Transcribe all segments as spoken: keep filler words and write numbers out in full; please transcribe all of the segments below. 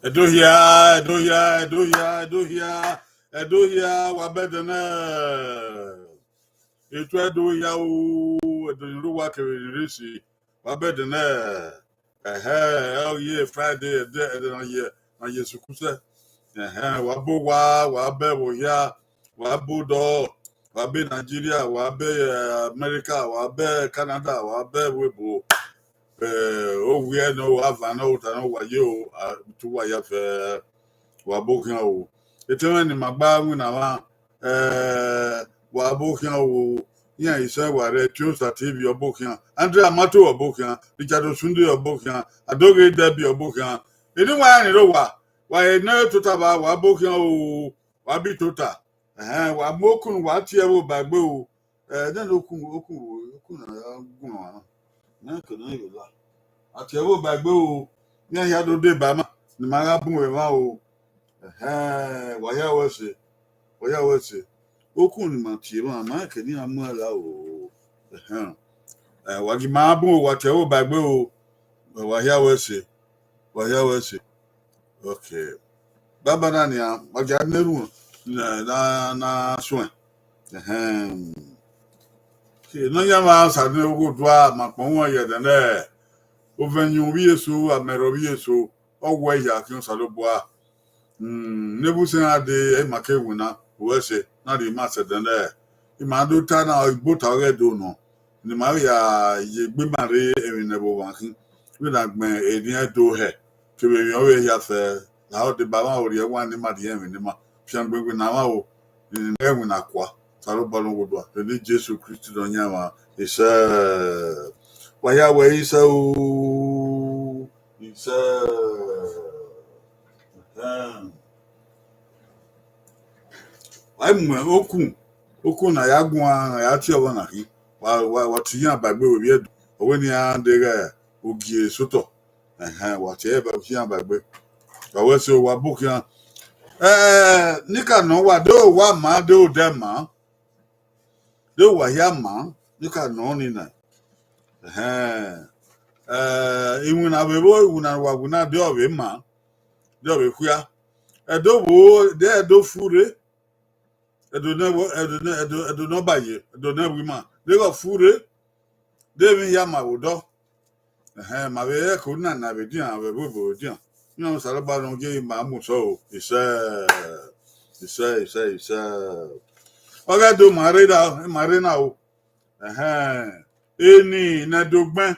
Ẹdohia, ẹdohia, ẹdohia, ẹdohia, ẹdohia, wa bẹdẹ nẹ. Etu ẹdohia o, ẹdẹ ni rre owa kevbe ni rre esi, wa bẹdẹ nẹ. Ẹhẹ, ọ ye Friday, ẹdẹ, ẹdẹ na ye, na ye sukuu sẹ. Ẹhẹ, wa bọ owa, wa bẹ vbe ohia, wa bọ odọ, wa bẹ Nigeria, wa bẹ, eh, America, wa bẹ Canada, wa bẹ vbe ebo. Eh, ovbi ẹre nọ, avbe ne ọ ta nọ, wa ye o, a, tu wa ya fẹ, wa bọ khian o. Etẹn mwẹ ne ima gba winna mwa, eh, wa bọ khian o, iran isẹ wa rre, Tiosa T V ọ bọ khian, Andrea Mato ọ bọ khian, Richard Osunde ọ bọ khian, Adoghe Debbie ọ bọ khian. Eni wa rẹn rre owa, wa he ne tota vba, wa bọ khian o, wa bi tota. Ẹhẹn, wa mu okun, wa tie ẹvbo ba egbe o. Eh, then okun, okun, okun na ya gun ọmwa na. Ne ke ne vbe la. A tie ẹvbo ba egbe o. Iran hia do deba ma, ne ima gha bun vbe emwa o. Ẹhẹn, wa hia wẹ ẹse. Wa hia wẹ ẹse. Okun ne ima tie emwa, ma ke ne iran mu ẹre la o. Ẹhẹn. Eh, wa gi ima bun o, wa tie ẹvbo ba egbe o. Wa hia wẹ ẹse. Wa hia wẹ ẹse. Okay. Baba na nian, wa gia ne erhunmwu na, na, na suẹn. Ẹhẹn. Ke ne ọ yan mwa sa ne ogho dua, ma kpọnmwẹ ye ẹdẹ nẹ. Ovẹn yin ovbi eso, amẹ rre ovbi eso, ọ wẹ ya khian Osanobua. Mm, ne vbe usẹ iran dee, ẹ ma ke winna, u ru ẹse, na rhie ima sẹ ẹdẹ nẹ. Ima do ta na, igbota ọghe do nọ. Ne ima vbe ya ye egbe ima rre emwi ne ẹvbo mwa khin. Vbene agbọn eriẹn do hẹ, kevbe emwi ọvbehe hia fẹ, lahọ deba mwa, orhiọn ẹwaẹn ne ima rhie, emwi ne ima fiangbe winna mwa o, ne ima winna kua. Osanobua ne ogho dua, vbe eni Jesu Kristi Nọyaẹnmwa, isẹ. Wa hia wẹ isẹ o, isẹ. Ẹhẹn. Wa mu okun, okun na ya guan, ya tie ọvbọ na khin. Wa, wa, wa tie iran ba egbe vbe ovbi Ẹdo. Ọ wẹ ne iran deghẹ ogie sotọ. Ẹhẹn, wa tie ẹre ba iran ba egbe. Wa wẹ ẹse, wa bọ khian. Eh, ne I ka nọ wa, de owa ma, de odẹ ma. De owa hia ma, ne I ka nọ ni na. Ẹhẹn. Eh, iwinna vbe vbo, iwinna ne uwa winna, de ọ vbe ma, de ọ vbe khuia. Ẹdo vbo, de Ẹdo fu rre. Ẹdo ne ẹvbo, Ẹdo ne, Ẹdo, Ẹdo ne ọ ba ye, Ẹdo ne ẹvbo ima. Deghẹ ọ fu rre, de emwi hia ma vbe odọ. Ẹhẹn, ma vbe rẹn ẹko na, na vbe dian, vbe ẹvbo vbe dian. Iran Osanobua nọ ye ima mu sẹ o, isẹ, isẹ, isẹ, isẹ. Ọ gha do ma rre na, ma rre na o. Ẹhẹn, eni ne Ẹdo gbẹn,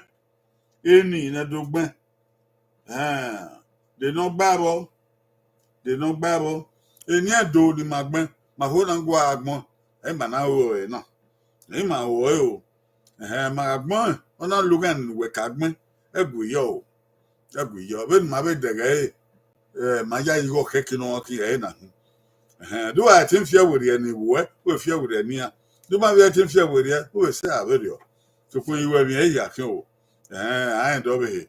eni ne Ẹdo gbẹn. Ẹhẹn, de ne ọ gba vbọ, de ne ọ gba vbọ. Eni Ẹdo ne ima gbẹn, ma ho na gua agbọn, ẹ ma na ru ẹre na. Ẹ ma ru ẹre o. Ẹhẹn, ma gha gbẹn, ọ na lo ghẹ ne uwẹ ka gbẹn, ẹ gu yọ o. Ẹ gu yọ, vbene ima vbe dẹghe ẹre, eh, ma ya igho khẹke ne ọ khin ẹre na hin. Ẹhẹn, do wa te fiẹ werriẹ ne I ru ẹ, wẹ fiẹ werriẹ ne iran. Do ma vbe te fiẹ werriẹ, wẹ sẹ a vberriọ. Sokpan I ru ẹmwẹ hia khian o. Ẹhẹn, a rẹn dọ vbe he.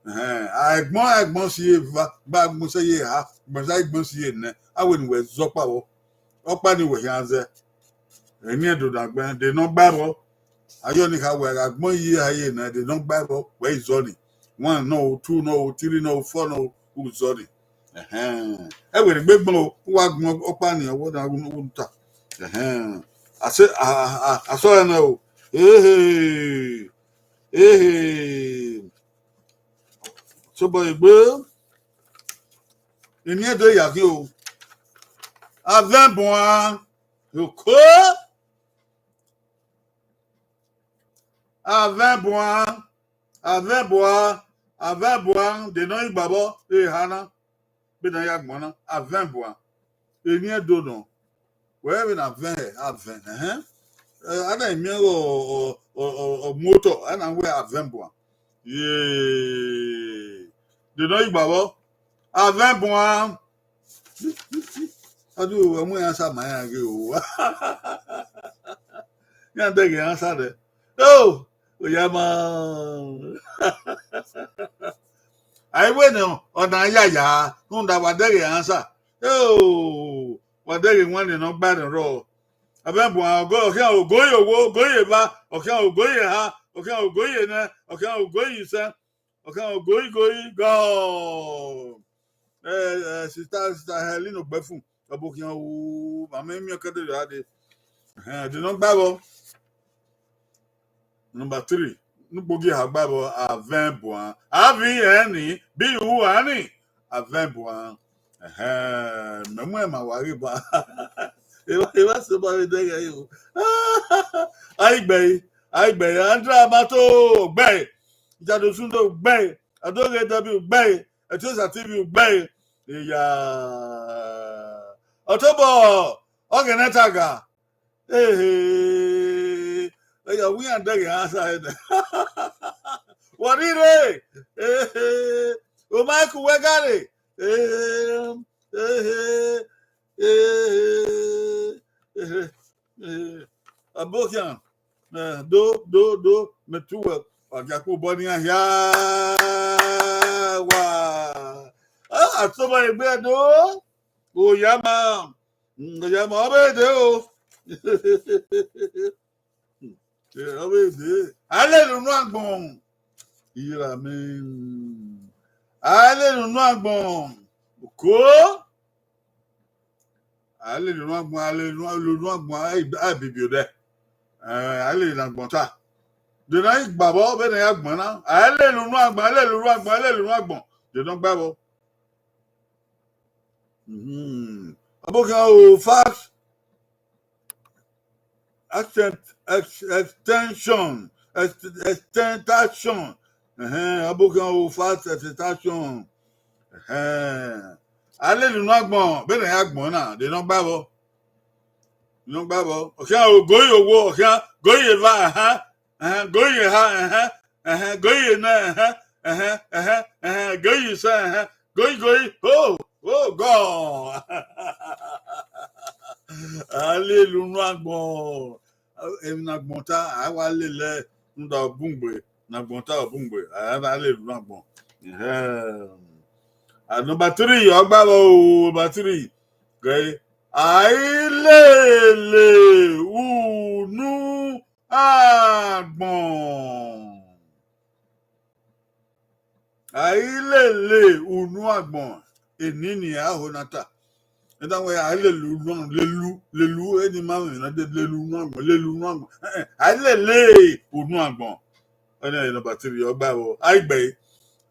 Ẹhẹn, a ẹgbọn, a ẹgbọn si ye eva, gba agbọn sẹ ye eha, agbọn sa agbọn si ye nẹ, a wẹ ne uwẹ zẹ ọkpa vbọ. Ọkpa ni wẹ khian zẹ. Eni Ẹdo na gbẹn, de ne ọ gba vbọ. Ayọ ni kha wẹ gha gbọn ye eha ye nẹ, de ne ọ gba vbọ, wẹ i zọ ni. One nọ o, two nọ o, three nọ o, four nọ o, u zọ ni. Ẹhẹn. Ẹ wẹ ne egbe gbọn o, u wa gbọn ọkpa ni, ọ wẹ na wu ta. Ẹhẹn. A sẹ, a, a, a, a sẹ ọre nẹ o. Ehe. Ehe. Tobọ egbe. Eni Ẹdo ya khin o. Avẹnbuan. Oko. Avẹnbuan. Avẹnbuan. Avẹnbuan. De nọ igbavbọ eha na. Vbene a ya gbọn na, avẹnbuan. Eni Ẹdo nọ. Wẹ vbene avẹn hẹ, avẹn, ẹhẹn. Ẹ, a na miẹn ọ, ọ, ọ, ọ, ọ mu otọ, a na wẹ avẹnbuan. Ye. De nọ igbavbọ. Avẹnbuan. Ọdún ìwé mú ẹran sá màá yàn gé o. Yàn dẹ́gẹ̀ ẹran sá rẹ̀. Ó, ó yá máa. Àìwé ni ọ̀nà yàyà, rúndà wà dẹ́gẹ̀ ẹran sá. Ó, wà dẹ́gẹ̀ wọn ni nọ gbá ni rọ. Avẹnbuan ọgọ, ọkhian ogoye owo, ogoye eva, ọkhian ogoye eha, ọkhian ogoye enẹ, ọkhian ogoye isẹn, ọkhian ogoye igoye gọ. Ẹ, ẹ, sista, sista Helen Ogbefun, ọbokhian u, ma mẹ miẹn ọkẹdẹ ya dee. Ẹhẹn, de nọ gba vbọ. Number three, nukpogie ha gba vbọ, avẹnbuan. Avin ẹn ni, bi u a ni, avẹnbuan. Ẹhẹn, mẹ mu ẹn ma wa ghi ba. Eva, eva sẹ ba vbe dẹghe yo. Ai gbe, ai gbe, Andra Mato gbe, Jado Sundo gbe, Adoghe Dabi gbe, Etiosa T V gbe. Iya. Ọtobọ, ọghe ne taga. Ehe. Eya, wi yan dẹghe answer ẹnẹ. Wọ rhirhe. Ehe. O ma ku wẹ gare. Ehe. Ehe. Ehe. Ehe. Ehe. Abokian. Eh, do, do, do. Mẹ tu wẹ. Wa gia kpo obọ nian hia. Wa. Ah, a tobọ egbe do. Oyama. Mm, oyama, ọ vbe dee o. Eh, ọ vbe dee. A lele unu agbọn. Ira mi. A lele unu agbọn. Oko. A lele unu agbọn, a lele unu, a lele unu agbọn, a, a bibi odẹ. Eh, a lele unu agbọn ta. De na gba vbọ, vbene a gbọn na. A lele unu agbọn, a lele unu agbọn, a lele unu agbọn. De na gba vbọ. Mhm. Abokian o, fast accent, ex-, extension, ex-, extentation. Ẹhẹn, abokian o, fast extentation. Ẹhẹn. A lele unu agbọn, vbene a gbọn na, de na gba vbọ. De na gba vbọ. Ọkhian ogoye owo, ọkhian goye eva, ẹhẹn. Ẹhẹn, goyi eha, ẹhẹn, ẹhẹn, goyi enẹ, ẹhẹn, ẹhẹn, ẹhẹn, ẹhẹn, goyi isẹn, ẹhẹn, goyi, goyi, ho, ho, gọ. A lele unu agbọn. Emwi ne agbọn ta, a wa lele rhunmwuda ọ bun gbe, ne agbọn ta ọ bun gbe, a wa lele unu agbọn. Ẹhẹn. A number three, ọ gba vbọ o, number three. Gẹ, a i lele unu agbọn. A i lele unu agbọn. Eni ni a ho na ta. Ena wẹ a i lele unu, lelu, lelu, eni ma mwẹ na de lele unu agbọn, lele unu agbọn. Eh, eh, a i lele unu agbọn. Ẹnẹ number three, ọ gba vbọ. A i gbe.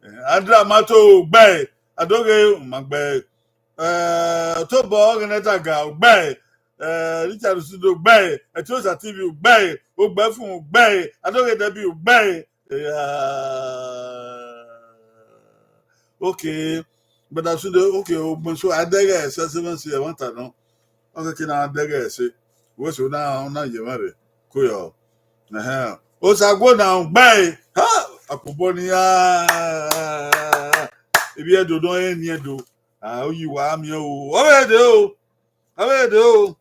Eh, Andra Mato gbe. Adoghe ma gbe. Eh, Tobọ Ọghenẹdaga gbe. Eh, Richard Osudo gbe. Etiosa T V gbe. Ogbefun gbe. Adoghe Debbie gbe. Eh, okay. But Osudo, okay, ogbon so adẹghẹ ẹse, ẹse mwẹ si ẹmwata nọ. Ọ kẹkẹ na adẹghẹ ẹse. Wẹ so na, na ye mwẹ rre. Ko yọ. Ẹhẹn. Osaguo na gbe. Ha! Akpobọ ni ya. Ebi Ẹdo nọ, eni Ẹdo. Ah, oyi wa miẹn o. Ọ vbe dee o. Ọ vbe dee o.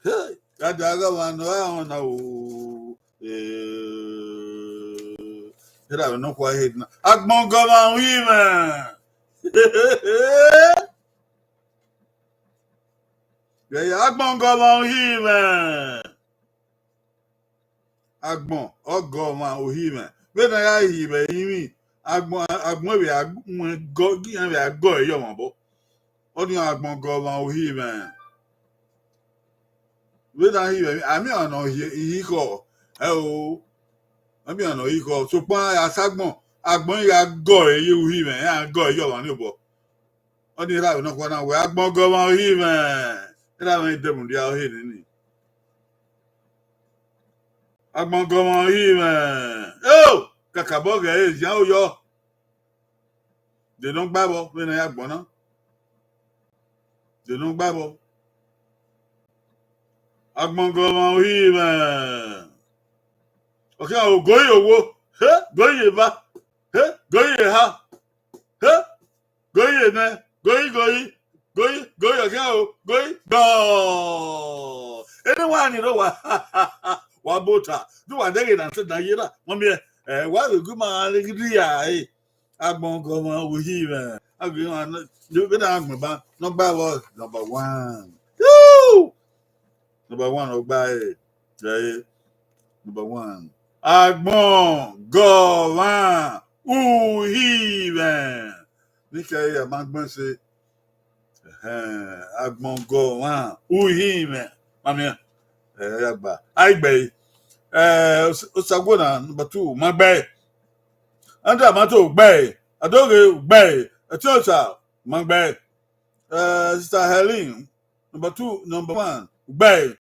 Hey, ya da gha wa nọ, a họn na o. Eh, era no kwa he na. Agbọn gọmwa uhi mwẹ. Ya, ya, agbọn gọmwa uhi mwẹ. Agbọn ọgọmwa uhi mwẹ. Vbene a ya hi vbe ẹrinmwi, Agbọn, agbọn vbe a mu ẹn gọ, gi iran vbe a gọ ẹre ye ọmwa obọ. Ọnii agbọn gọ ọmwa uhi mwẹ. Vbene a hi vbe, a miẹn ọmwa ne ọ hi, ihi khọ, ẹ o, a miẹn ọmwa ne ọ hi khọ. Sokpan a sa agbọn, agbọn gha gọ ẹre ye uhi mwẹ, iran gọ ẹre ye ọmwa ni obọ. Ọnii erha vbe nọkhua na wẹẹ, agbọn gọ ọmwa uhi mwẹ, erha mwẹ i de mudia ọhe nini. Agbọn gọ ọmwa uhi mwẹ. Eo, kakabọ ghẹ ẹre, zian oyọ. De ne ọ gba vbọ vbene a ya agbọn na? De ne ọ gba vbọ? Agbọn gọ ọmwa uhi mwẹ. Ọ khian o, goi ye owo, he, goi ye eva, he, goi ye eha, he, goi ye enẹ, goi, goi, goi, goi, ọ khian o, goi, gọ. Ene wa ni rre wa, wa bota, ne uwa dẹghe na te da ye na, mọmiẹ, ẹ, wa vbe gu ima gha rri ya, ẹ. Agbọn gọ ọmwa uhi mwẹ. Agbọn vbene a gbẹn ba, nọmba vbọ, number one. Woo! Number one, ọ gba ẹre. Ẹre, number one. Agbọn gọ ọmwa uhi mwẹ. Ne I kẹre ya ma gbẹn ẹse. Ẹhẹn, agbọn gọ ọmwa uhi mwẹ. Ma miẹn. Ẹ, ya gba. A i gbe ẹre. Ẹ, Os-, Osaguona, number two, ma gbe ẹre. Andrew Amato, u gbe ẹre. Adoghe, u gbe ẹre. Etiosa, ma gbe ẹre. Ẹ, Sister Helen, number two, number one, u gbe ẹre.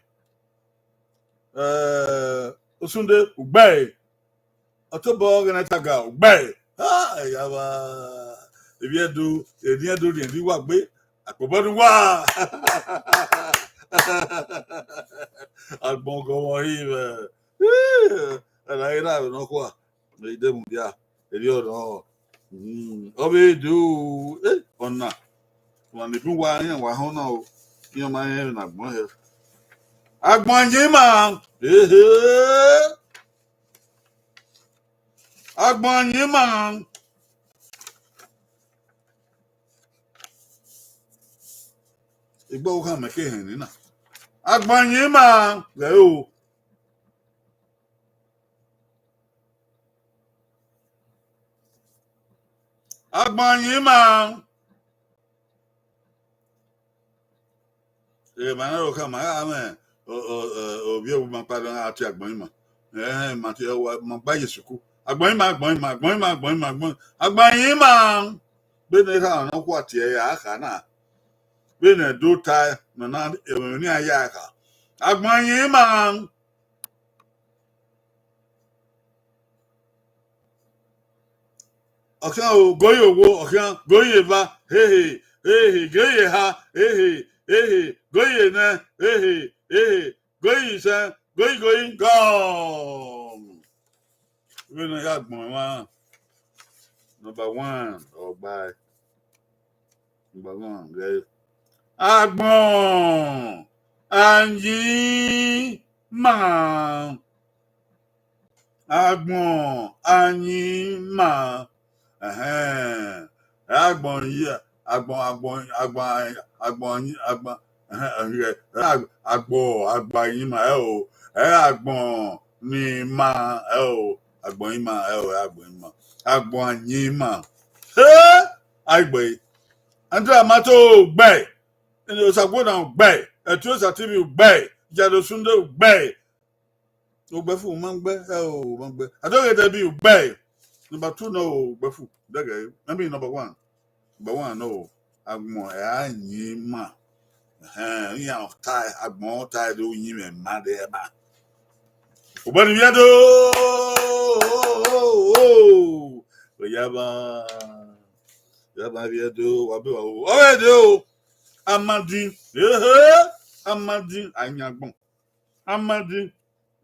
Ẹ, Osunde, u gbe ẹre. Ọtobọ Ọghenetaga, u gbe ẹre. Ha, ẹyava. Evbi Ẹdo, eni Ẹdo rhiẹnrhiẹn uwa gbe, akpobọ ne uwa. Agbọn gọ ọmwa uhi mwẹ. Ẹ na ghi rre avbe nọkhua, I de mudia, erriọ nọ. Mm, ọ vbe do, eh, ọna. Ọna ni bun wa, iran wa họn na o. Iran ma rẹn vbe ne agbọn hẹ. Agbọn yin ima. Ehe. Agbọn yin ima. Egbe ọvbokhan mẹ ke hẹn nena. Agbọn yin ima. Ghẹ o. Agbọn yin ima. Emwa na ro khama gha mwẹ, o, o, o, ovbi owa ma kpa dọ gha tie agbọn ima. Ẹhẹn, ma tie, ma gba ye sukuru. Agbọn ima, agbọn ima, agbọn ima, agbọn ima, agbọn, agbọn ima. Vbene erha nọkhua tie ẹre a kha na. Vbene Ẹdo tae, nọ na, emwi ne iran ya kha. Agbọn ima. Ọ khian o, goi ye owo, ọ khian, goi ye eva, hehe, hehe, goi ye eha, hehe, hehe, goi ye enẹ, hehe, hehe, goi ye isẹn, goi, goi, gọ. Vbene ọ ya agbọn emwa, number one, ọ gba ẹre. Number one, ghẹ. Agbọn ayinma. Agbọn ayinma. Ẹhẹn. Agbọn yi, agbọn, agbọn, agbọn, agbọn, agbọn, ẹhẹn, ẹhẹn, agbọn, agbọn ayinma ẹ o. Ẹ agbọn ni ima ẹ o. Agbọn ima ẹ o, ẹ agbọn ima. Agbọn ayinma. He! Aigbe. Andrew Amato gbe. Ene Osaguona gbe. Etiosa T V gbe. Jado Sunday gbe. Ugbẹfu ma gbe, ẹ o, ma gbe. Adoghe Debbie gbe. Number two nọ o, Ugbẹfu. Dẹgẹ, I mean number one. Number one nọ o. Agbọn ẹ a yin ima. Ẹhẹn, iran tae, agbọn tae do yin mwẹ ma de ẹba. Ugbẹni vbe Ẹdo. Oyaba. Oyaba vbe Ẹdo, wa be wa o. Ọ vbe de o. Amadi. Ehe. Amadi. Ayan agbọn. Amadi,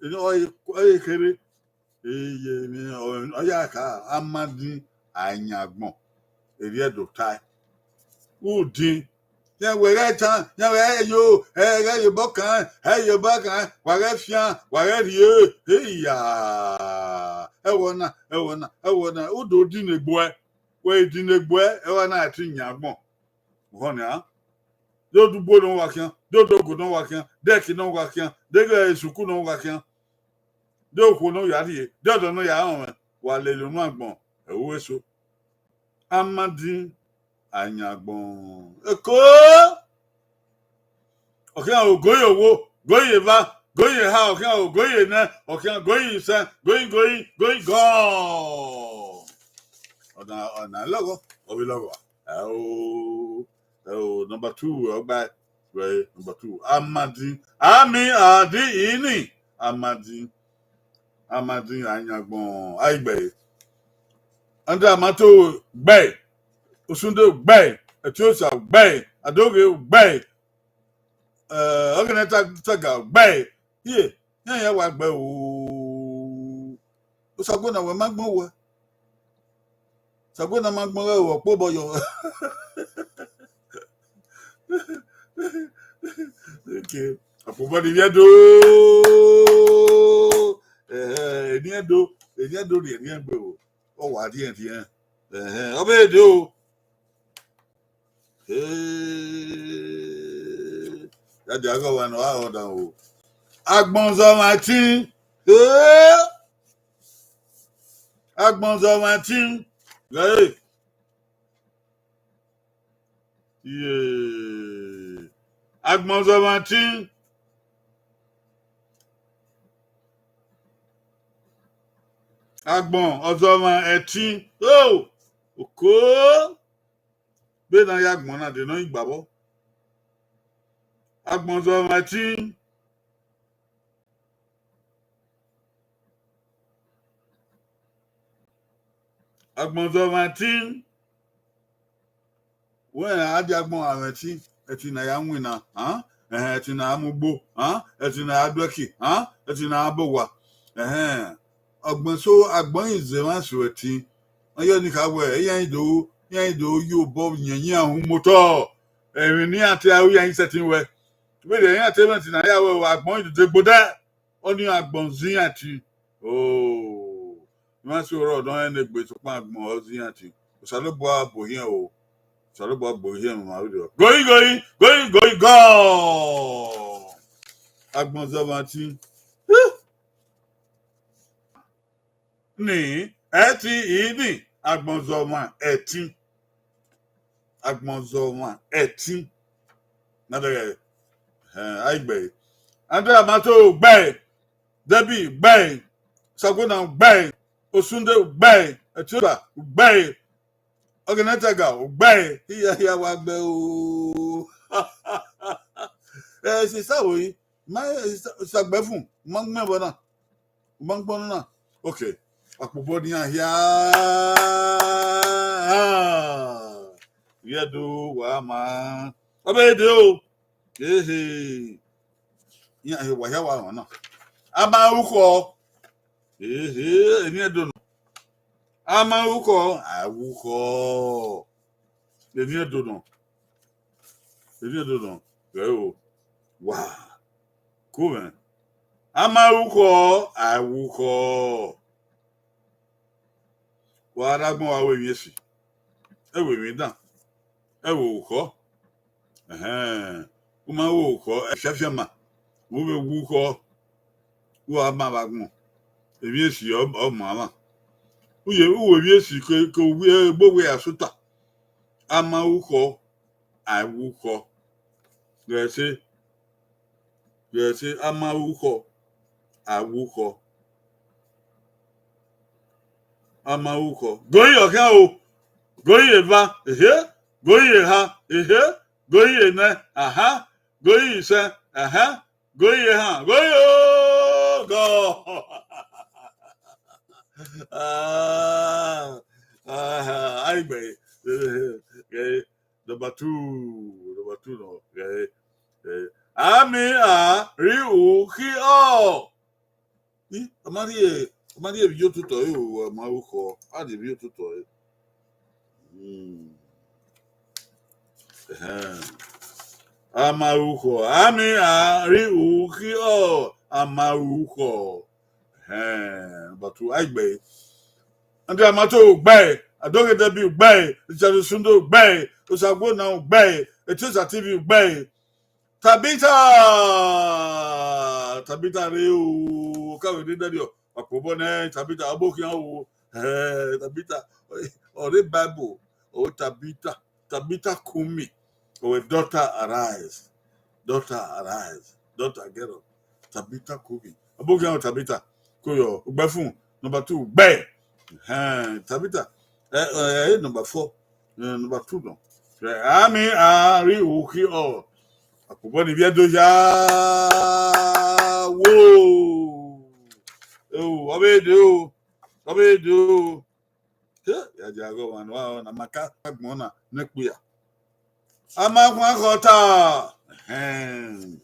ọ ye, ọ ye kherhe, eye, ọ ya kha, Amadi ayan agbọn, erriọ Ẹdo tae. Udin, iran wẹ ghẹ tan, iran wẹ ẹ yo, ẹ ghẹ ye obọ kan, ẹ ye obọ kan, wa ghẹ fian, wa ghẹ rhie, eya, ẹvbo na, ẹvbo na, ẹvbo na, u do dinegbe uẹ, wẹ i dinegbe uẹ, ẹvbo na a te yan agbọn. Uhọ nian. De odugbo ne ọ wa khian, de odogo ne ọ wa khian, de ẹki ne ọ wa khian, de esuku ne ọ wa khian, de okhuo ne ọ ya rhie, de ọdọ ne ọ ya rọnmwẹ, wa lele unu agbọn, ẹ ru eso. Amadi Ayagbọn. Eko. Ọ khian o, goyi owo, goyi eva, goyi eha, ọ khian o, goyi enẹ, ọ khian goyi isẹn, goyi, goyi, goyi gọọ. Ọna, ọna lọghọ, ọ vbe lọghọ. Ẹo, ẹo, number two, ọ gbae. Wẹ, number two. Amadi, ami, adi, ini. Amadi, Amadi Ayagbọn, a i gbe ẹre. Andrew Amato gbe ẹre. Osunde gbe ẹre. Etiosa gbe ẹre. Adoghe gbe ẹre. Eh, Ọghenẹ Ta-, Taga gbe ẹre. Iye, iran ya wa gbe ẹre o. Osagbona wẹ ma gbọn wẹ. Osagbona ma gbọn wẹ o, ọ kpobọ yọ. Okay. Akpobọ ni vbiẹ do. Ẹhẹn, eni ẹdo, eni ẹdo rhie eni ẹgbe o. Ọ wa rhie rhie. Ẹhẹn, ọ vbe de o. Ee, ya dia ghe ọmwa ne ọ gha rhọ dan o. Agbọn zẹ ọmwa ẹtin. Ee, agbọn zẹ ọmwa ẹtin. Ghẹ re. Iye. Agbọn zẹ ọmwa ẹtin. Agbọn ọzọ ọmwa ẹtin. O, oko. Vbene a ya agbọn na, de ne ọ ghi gba vbọ. Agbọn ọzọ ọmwa ẹtin. Agbọn ọzọ ọmwa ẹtin. Wẹ a dia agbọn ọmwa ẹtin, ẹtin ne a ya winna, a? Ẹhẹn, ẹtin ne a ya mu ugbo, a? Ẹtin ne a ya du ẹki, a? Ẹtin ne a ya bọ owa. Ẹhẹn, ọgbẹn so agbọn i zẹ emwa eso ẹtin. Ọ yọ ni kha wẹ, iran i do, iran i do ye obọ yẹn iran hu motọ. Emwi ne iran te aro iran i sẹtin wẹ. Vbene iran te mwẹ ẹtin na ya wẹ, agbọn i dede gbodẹ. Ọnii agbọn zẹ iran ẹtin. O, emwa eso rrọọ ne ọ rẹn ne egbe, sokpan agbọn ọ zẹ iran ẹtin. Osanobua bu ohiẹn o. Osanobua bu ohiẹn mwẹ ma vberriọ. Goyi, goyi, goyi, goyi, gọ! Agbọn zẹ ọmwa ẹtin. Ni, ẹtin, ini, agbọn zẹ ọmwa ẹtin. Agbọn zẹ ọmwa ẹtin. Na dẹghẹ, eh, a i gbe ẹre. Andrew Amato gbe ẹre. Debbie gbe ẹre. Sagona gbe ẹre. Osunde gbe ẹre. Etiosa gbe ẹre. Ọghenẹ Taga gbe ẹre. Iya, iya, wa gbe o. Eh, sista, wẹ ma, eh, sista, sista Gbẹfun, ma gbẹn vbọ na. U ma gbẹn na? Okay. Akpobọ nian hia. Vbe do wa ma. Ọ vbe de o. Ehe. Iran he wa hia wa rọnna. A ma ru khọ. Ehe, emwi Ẹdo nọ. A ma ru khọ, a ru khọ. Emwi Ẹdo nọ. Emwi Ẹdo nọ. Ghẹ o. Wa. Ku mwẹ. A ma ru khọ, a ru khọ. Wa rre agbọn, wa ru emwi esi. Ẹ ru emwi dan. Ẹ ru orukhọ. Ẹhẹn. U ma ru orukhọ, ẹ fiafia ma. U vbe ru orukhọ. U gha ma vbe agbọn. Emwi esi ọ, ọ ma mwa. U ye, u ru emwi esi ke, ke uwu egbe uwu asota. A ma ru orukhọ, a ru orukhọ. Ghẹ ẹse, ghẹ ẹse, a ma ru orukhọ, a ru orukhọ. A ma ru orukhọ. Goyi ọkhian o. Goyi eva, ehe. Goyi eha, ehe. Goyi enẹ, aha. Goyi isẹn, aha. Goyi ehan, goyi o, gọ. Ah, ah, a i gbe ẹre. Number two, number two nọ. Eh, eh. Ami a rri ukhiọ. I, a ma rhie, a ma rhie vbe iyototọ ẹre o, a ma ru orukhọ, a rhie vbe iyototọ ẹre. Hmm. Ẹhẹn. A ma ru orukhọ, ami a rri ukhiọ, a ma ru orukhọ. Ẹhẹn, but a i gbe ẹre. Andrew Amato gbe ẹre, Adoghe Debbie gbe ẹre, Richard Osundo gbe ẹre, Osagbona gbe ẹre, Etiosa T V gbe ẹre. Tabitha, Tabitha rre o, ka vbe ne dadiọ, wa kpobọ nẹ Tabitha, ọ gbe okhian o, eh, Tabitha, ọ rre Bible, Oh, Tabitha, Tabitha Kumi. Oh, daughter, arise. Daughter, arise. Daughter, get up. Tabitha Kumi. Aboghian Tabitha, ko yo, ugbẹfun, number two, gbe. Ẹhẹn, Tabitha, eh, eh, eh, number four, eh, number two nọ. Eh, ami a ri ukhi ọ. Akpobọ ni vbiẹ do ya. Wo. Oh, ọ vbe de o. Ọ vbe de o. Ke, ya dia ghe ọmwa ne ọ na ma ka agbọn na ne ekpia. A ma khuan khọ ta. Ẹhẹn.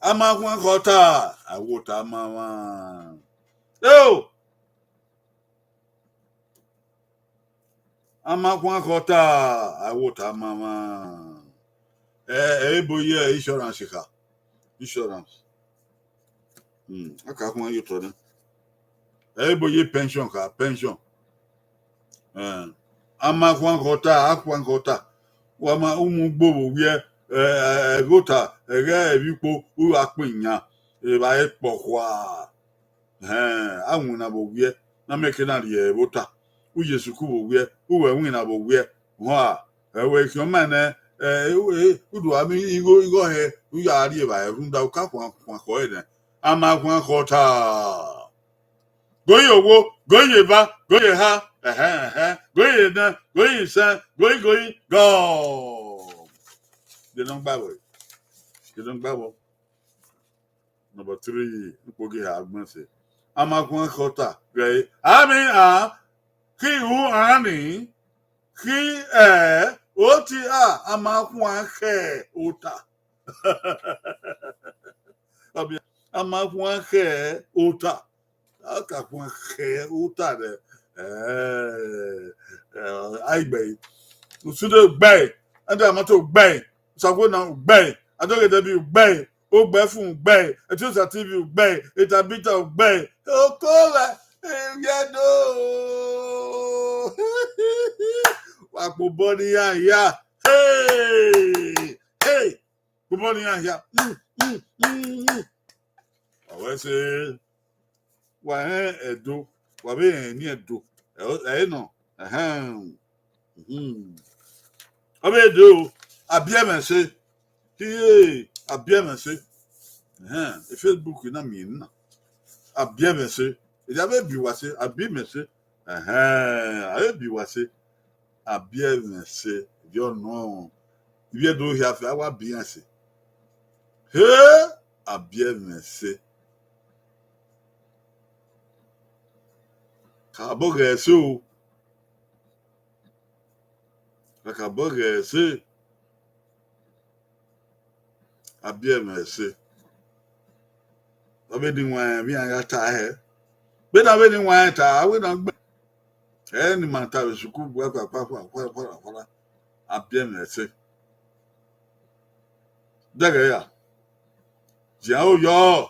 A ma khuan khọ ta, a wo ta ma mwa. Eo! A ma khuan khọ ta, a wo ta ma mwa. Ẹ, ẹ, ebo ye insurance kha. Insurance. Hmm, a ka khuan ye otọ nẹ. Ẹ, ebo ye pension kha, pension. Eh, a ma khuan khọ ta, a khuan khọ ta. Wa ma umu gbo vbe owiẹ, eh, eh, ẹghẹ ota, ẹghẹ ẹvbo ikpo, u gha kpin yan, evbare kpọ khua. Ẹhẹn, a winna vbe owiẹ, ne a miẹn ke na rhie ẹvbo ota. U ye sukuru vbe owiẹ, u wẹ winna vbe owiẹ. Hua, ẹvbo khian ma nẹ, eh, u, eh, u do gha miẹn igho, igho hẹ, u ya rri evbare rhunmwuda u ka khuan, khuan khọ ẹre nẹ. A ma khuan khọ ta. Go ye owo, go ye eva, go ye eha, ẹhẹn, ẹhẹn, go ye enẹ, go ye isẹn, go ye, go ye, go. De nọ gba vbọ? De nọ gba vbọ? Number three, ukpo ghi ha agbọn ẹse. A ma khuan khọ ta, ghẹ, a miẹn a, khi ru a ni, khi ẹ, oti a, a ma khuan khẹ ota. Ọbia, a ma khuan khẹ ota. A ka khuan khẹ ota rẹ. Eh, eh, a i gbe. Usunde gbe. Ẹdẹ amato gbe. Usaguena gbe. Adoghedebi gbe. Ogbẹfun gbe. Etiosa T V gbe. Etabita gbe. Oko vbe, eh, vbiẹ do. Wa kpobọ ne iran hia. Hey! Hey! Kpobọ ne iran hia. Mm, mm, mm, mm. Ọ wẹ sẹ, wa rẹn Ẹdo, wa vbe rẹn eni Ẹdo. Ẹ, ẹ nọ. Ẹhẹn. Mhm. Ọ vbe do, a biẹ mwẹ ẹse. Hie, a biẹ mwẹ ẹse. Ẹhẹn, e Facebook na miẹn na. A biẹ mwẹ ẹse. Ẹ ya vbe bi uwa ẹse, a biẹ mwẹ ẹse. Ẹhẹn, a vbe bi uwa ẹse. A biẹ mwẹ ẹse, yọ nọ. Ivbi Ẹdo hia fẹ, a wa biẹ iran ẹse. He, a biẹ mwẹ ẹse. Kakabọ ghẹ ẹse o. Kakabọ ghẹ ẹse. A biẹ mwẹ ẹse. Ọ vbe ne iwẹn vbe iran gha ta hẹ. Vbene a vbe ne iwẹn ta, a wẹ ne ọ gbe. Ẹ ne ima ta vbe sukuru gbe kpakpa kpakpa kpakpa. A biẹ mwẹ ẹse. Dẹghẹ ya. Zian o yọ.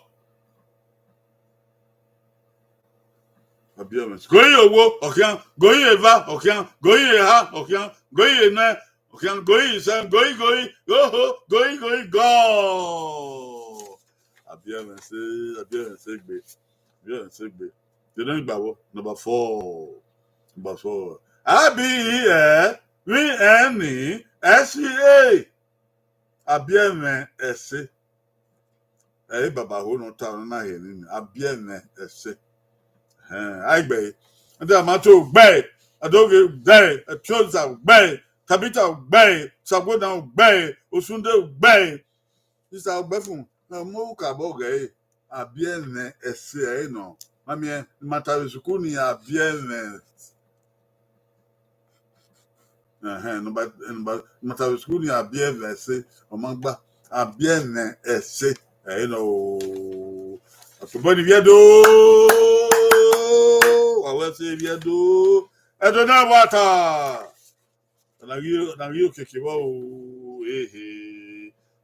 A biẹ mwẹ ẹse. Go ye owo, ọ khian. Go ye eva, ọ khian. Go ye eha, ọ khian. Go ye enẹ, ọ khian. Go ye isẹn, go ye, go ye, oho, go ye, go ye, go. A biẹ mwẹ ẹse, a biẹ mwẹ ẹse gbe. A biẹ mwẹ ẹse gbe. De nọ gba vbọ? Number four. Number four. A B E N V N E S E. A biẹ mwẹ ẹse. Ẹ i baba ho ne ọ ta, ọ na hẹ nini, a biẹ mwẹ ẹse. Ẹhẹn, a i gbe ẹre. Ẹdẹ amato gbe ẹre, Adoghe gbe ẹre, Etiosa gbe ẹre, Tabita gbe ẹre, Usaguena gbe ẹre, Osunde gbe ẹre. Sista Ogbẹfun, na mu ukabọ ghe ẹre, a biẹ mwẹ ẹse ẹre nọ. Ma miẹn, ne ima ta vbe sukuru ni, a biẹ mwẹ. Ẹhẹn, ne ima, ne ima, ne ima ta vbe sukuru ni, a biẹ mwẹ ẹse, ọ ma gba, a biẹ mwẹ ẹse ẹre nọ o. Ọtobọ ni vbiẹ do, wa wẹ ẹse vbiẹ do, Ẹdo na wa ta. Ọna ghi, ọna ghi okiekie vbọ o, ehe.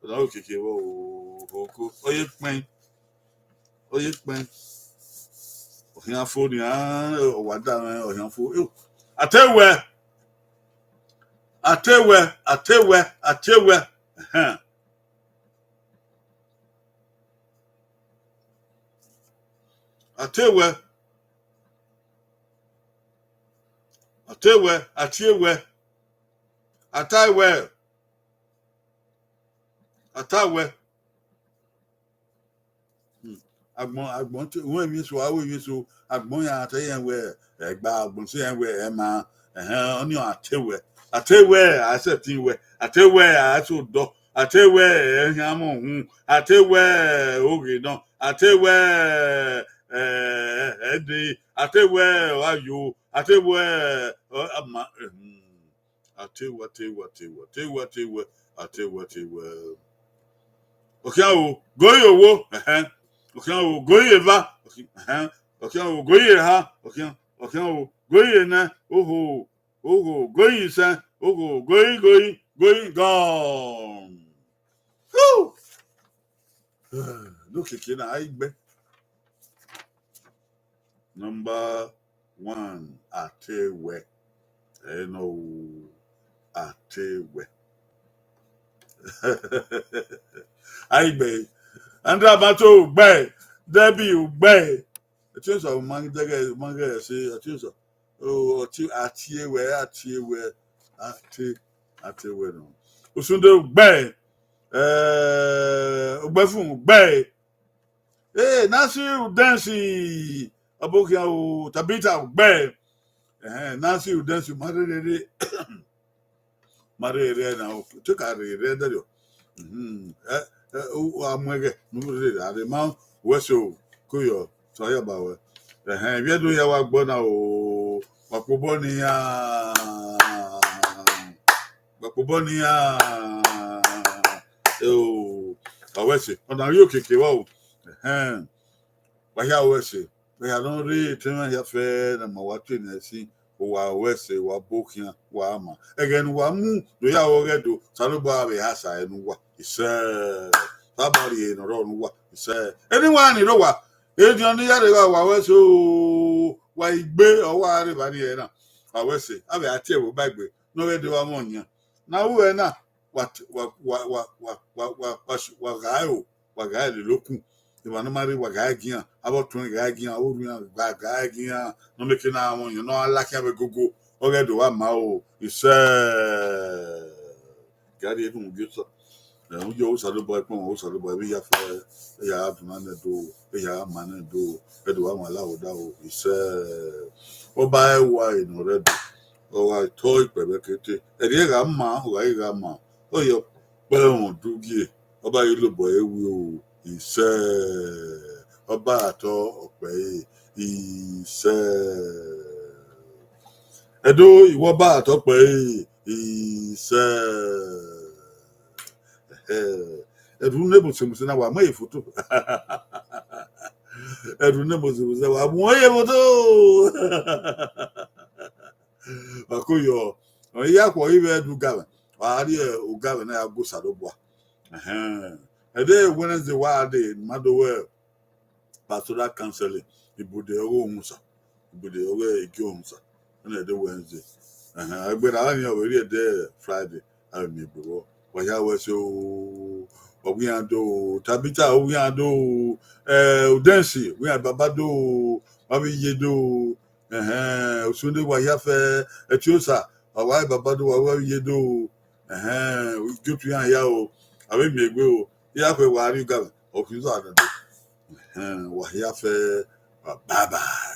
Ọna ghi okiekie vbọ o, oko. Ọ ye kpẹn. Ọ ye kpẹn. Ọ khian fo nian, ọ wa da mwẹ, ọ khian fo. Eo. A te wẹ. A te wẹ, a te wẹ, a te wẹ. Ẹhẹn. A te wẹ. A te wẹ, a tie wẹ, a ta wẹ, a ta wẹ. Hmm. Agbọn, agbọn te, wẹ emwi eso, a wẹ emwi eso, agbọn ya ta iran wẹ, ẹgba agbọn sẹ iran wẹ, ẹma, ẹhẹn, ọnii a te wẹ, a te wẹ, a sẹtin wẹ, a te wẹ, a sẹ odọ, a te wẹ, ẹhian mwẹ uhunmwu, a te wẹ, oghe nọ, a te wẹ, ẹ, ẹdẹ, a te wẹ, ọ gha yo, a te wẹ, ọ, ama, hmm. A te wẹ, a te wẹ, a te wẹ, a te wẹ, a te wẹ, a te wẹ, a te wẹ. Ọ khian o, goi owo, ẹhẹn. Ọ khian o, goi eva, ọ khian, ẹhẹn. Ọ khian o, goi eha, ọ khian, ọ khian o, goi enẹ, oho, oho, goi isẹn, oho, goi, goi, goi, gone. Whew! Ne okiekie na, a i gbe. Number one, a te wẹ. Ẹ nọ ru, a te wẹ. A i gbe. Andra Mato, u gbe. Debbie, u gbe. Etiensa, u ma ghi dẹghẹ, u ma ghi ẹse, Etiensa. O, ọti, a tie wẹ, a tie wẹ, a te, a te wẹ nọ. Usunde, u gbe. Eh, Ugbẹfun, u gbe. Eh, Nancy, u dance. Ọbo khian o, Tabitha, u gbe. Ẹhẹn, Nancy, u dance, ma rherhe rre. Ma rherhe rre na, o, te ka rherhe rre dẹrriọ. Mhm. Ẹ, ẹ, u, a muẹghẹ, ne u rherhe rre, a rhe ma wẹ ẹse o, ko yọ, sẹ a ya ba wẹ. Ẹhẹn, ivbi Ẹdo ya wa gbọ na o, wa kpobọ ne iran, wa kpobọ ne iran, ẹ o, wa wẹ ẹse, ọna rhie okiekie vbọ o, ẹhẹn, wa hia wẹ ẹse. Vbe ya nọ rre etẹn mwẹ hia fẹ ne ma wa tie ne ẹsin, uwa wẹ ẹse, wa bo khian, wa ma. Ẹghẹ ne uwa mu do ya vbe ọghẹ do, Osanobua vbe ha sa ẹre ne uwa. Isẹ, Osanobua rhie ne ọ rrọọ ne uwa. Isẹ, eni wa ni rre owa, ediọn ne I ya rre evba, wa wẹ ẹse o, wa i gbe, ọ wa rre evba ni ẹre na. Wa wẹ ẹse, a vbe a tie ẹvbo ba egbe, ne ọghẹ do vbe amwẹ ọyan. Ne a ru ẹre na, wa t-, wa, wa, wa gha ẹre o, wa gha ẹre lele okun. Emwa ne ọ ma rre, wa gha ẹre gie iran, avbe ọtuẹn gha ẹre gie iran, avbe orhu iran gha, gha ẹre gie iran, ne ọ mieke ne a mwẹ ọyan, ne ọ gha la khian vbe gogo, ọghẹ do vba ma o, isẹ. Gari enu mu gie Osa. Ẹ, u yọ Osanobua, ikpọnmwẹ Osanobua, vbe ya fẹ, e ya gha dun na nẹ do, e ya gha ma nẹ do, ẹ do vba ma la vbe odaro, isẹ. Ọba ẹwae ne ọ rre Ẹdo, ọ gha tọ ikpẹvbẹ ke te, ẹrriẹ gha ma, ọ gha i gha ma, ọ yọ kpẹrẹn udu gie, ọba ghi lobọ ẹre wi o, isẹ. Ọba atọ ọkpẹre, isẹ. Ẹdo, iwẹ ọba atọ ọkpẹre, isẹ. Ẹhẹ. Ẹdo ne mose mose na, wa mu ẹre foto. Ẹdo ne mose mose na, wa mu ẹre foto. Wa ko yọ, ọ ya khuọ ivbi Ẹdo ugamwẹ, wa rrie ugamwẹ na ya gu Osanobua. Ẹhẹn. Ẹdẹ Wednesday wa dee, ne ima do wẹ pastoral counseling, ibude ọghe Omusa, ibude ọghe Igi Omusa, ẹna ẹdẹ Wednesday. Ẹhẹn, egbe na gha nia, ọ vbe rrie ẹdẹ Friday, a vbe miẹn egbe vbọ. Wa hia wẹ ẹse o, ọ wi iran do, Tabitha, ọ wi iran do, eh, Udensi, ọ wi iran baba do, wa vbe ye do, ẹhẹn, Osunde wa hia fẹ, Ẹtiosa, wa wa baba do, wa wa vbe ye do, ẹhẹn, gie otu iran hia o, a vbe miẹn egbe o, I ya khuẹ wa rrie ugamwẹ, ọ khin zọ a dada. Ẹhẹn, wa hia fẹ, wa bye bye.